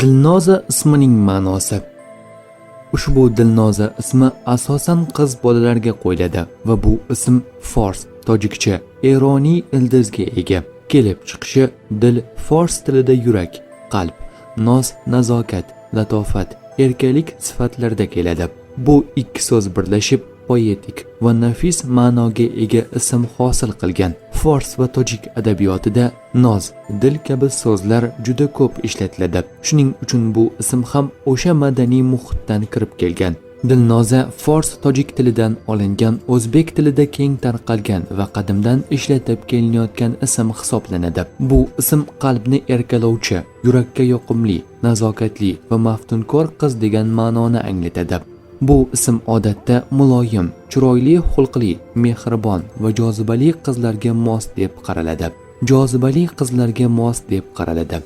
Dilnoza ismining ma'nosi. Ushbu Dilnoza ismi asosan qiz bolalarga qo'yiladi va bu ism fors, tojikcha, eroniy ildizga ega. Kelib chiqishi dil fors tilida yurak, qalb, noz nazokat, latofat, erkalik sifatlarida keladi. Bu ikki so'z birlashib poetik va nafis ma'noga ega ism hosil qilgan. Fors va tojik adabiyotida noz, dil kabi so'zlar juda ko'p ishlatiladi. Shuning uchun bu ism ham o'sha madaniy muhitdan kirib kelgan. Dilnoza fors tojik tilidan olingan, o'zbek tilida keng tarqalgan va qadimdan ishlatib kelinayotgan ism hisoblanadi. Bu ism qalbni erkalovchi, yurakka yoqimli, nazokatli va maftunkor qiz degan ma'noni anglatadi. Bu ism odatda muloyim, chiroyli xulqli, mehribon va jozibali qizlarga mos deb qaraladi. Jozibali qizlarga mos deb qaraladi.